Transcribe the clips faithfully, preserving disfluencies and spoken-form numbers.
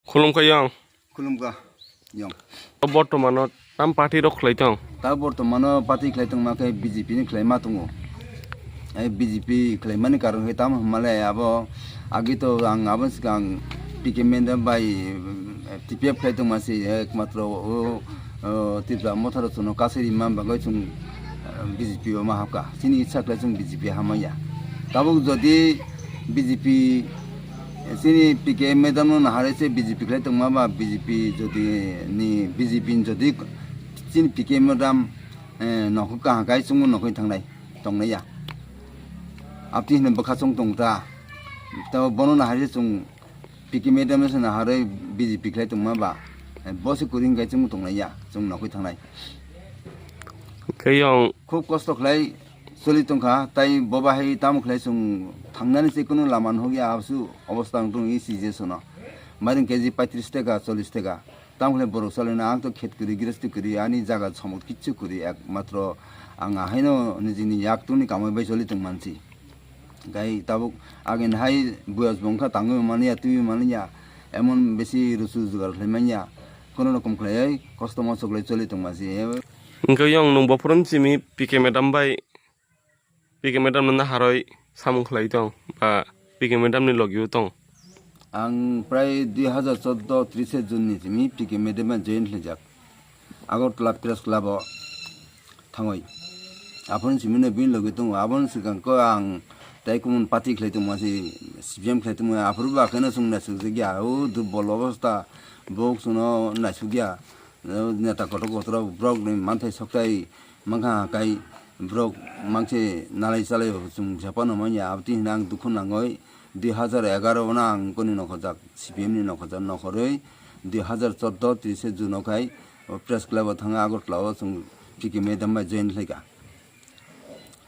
Khulumkha yong. Khulumkha yong. Bortomano tam party rok khlai tong? Ta bortomano party khlai tongma khe B J P ni khlai ma tongo. Ai B J P khlai mani karon khe tam hwnmale abo agi to ang abo swkang P K Madam bai T P F khlai tongma se ekmatro o, o Tripura Motha rok chwngno kasui rima bagwi chwng, eh, B J P o ma habkha. Chini ichha khlai chwng B J P hamya. Tabuk jodi B J P chini P K Madam no naharwi se B J P khlai tongma ba B J P jodi ni B J P ni jodi chini P K Madam, eh, nokho kaham khai chwngno nokho thangnai tongnai ya. Abtwi hwnwi bwkha chwng tong ta. Tabuk bono naharwi chwng P K Madam no se naharwi B J P khlai tongma ba, eh, bo se kwrwi hwnkhe chwng tongnai ya, chwng nokho thangnai. Khe yong. Khub kosto khlai choli tongkha, tai bo bahai tamo khlai chwng thangnani se kunu lama nuhukya, absu obostha wng tong i C J sono. Mairing K G paitris taka, chollis taka. Tamo khlai borok chalina ang to khet kwrwi, girasti kwrwi, ani jaga somot kichu kwrwi, ekmatro ang ahaino nijini yaktungni kamai bai choli tong mansi. Gai tabuk agin hai buyas bongkha tangwi manya, twi manya, emon besi rusu jugar khlai manya, kono rokom khlaiwi kosto moso khlai choli tongma se. Hwnkhe yong nwng bophuru simi P K Madam bai, P K Madam no naharwi samung khlai tong ba P K Madam ni logi o tong? Ang prai dui hazar chordo trise June ni simi P K Madam bai join khlaijak. Agartala Press Club o thangwi. Aphuru simi no bini logi tongo. Aboni swkang khe ang tai kumon party khlai tongma se, C P M khlai tongma. Aphuru ba kheno chwng naisuk jakya. O durbol obostha, bo chwngno naisukya. O neta kotor kotor borok ni manthai soktai mankha kai borok mangse nalai chalai chwng japano manya. Aboni hwnwi ang dukhu nangwi dui hazar egaroh o no ang koni nokhorjak, C P M ni nokhorjak, nokhorwi dui hazar chordo trise June o khai o Press Club o thangwi Agartala o chwng P K Madam bai join khlaikha.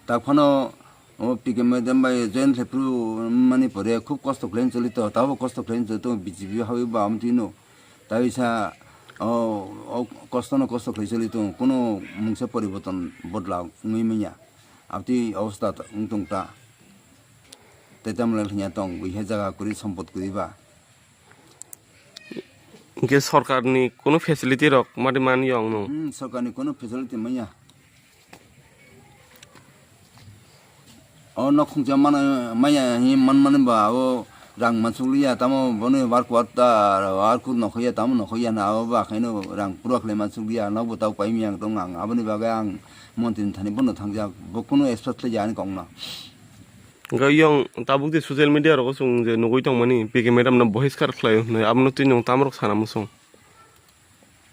Tak phano o P K Madam bai join khlai phuru mani pore khub kosto khlai choli to, tabo kosto khlai choli to B J P hawi ba amtwi no. Taisa o, o kosto no kosto khlai choli to, kuno mungsa poriborton bodla wngwi manya. Abtwi obostha wng tong ta. Tei tamle khnya tong, buihe jaga kwrwi, sompot kwrwi ba. Hwnkhe sorkarni kunu facility rok mari man yong no? Hmm, sorkarni kunu facility manya. O nok khungsa mana maya hi man mani ba o rang mansukliya tamo boni work order work nokhoya tamo nokhoya na abo ba khaino rang pura khlai mansukliya nok bo tau paimiyang tong ang aboni bagwi ang montri ni thani bono thangjak bo kunu expect khlaiya ani kok no. Hwnkhe yong tabuk de social media rogo chwng je nugwi tongmani P K madam no bohiskar khlai hwnwi abono twi nwng tamo rok sana muchung?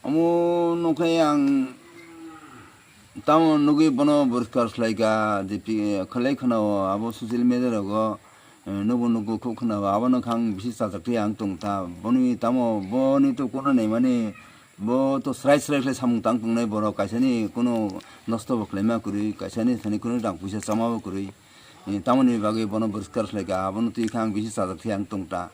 Omo nokhe ang tamo nugwi bono boriskar khlaika, je pi-, khlai khwnao abo social media rogo, eh, nukbo nukgo khuk khwnao, abono khe ang bisi chajak twi ang tongta. Boni tamo, boni to kono naimani, bo to srai srai khlai samung tang tongnai borok, kaisani kono nosto bo khlaima kwrwi, kaisani thani kono rang puisa chama bo kwrwi. Eh, tamoni bagwi bono boriskar khlaika, abono twi khe ang bisi chajak twi ang tongta.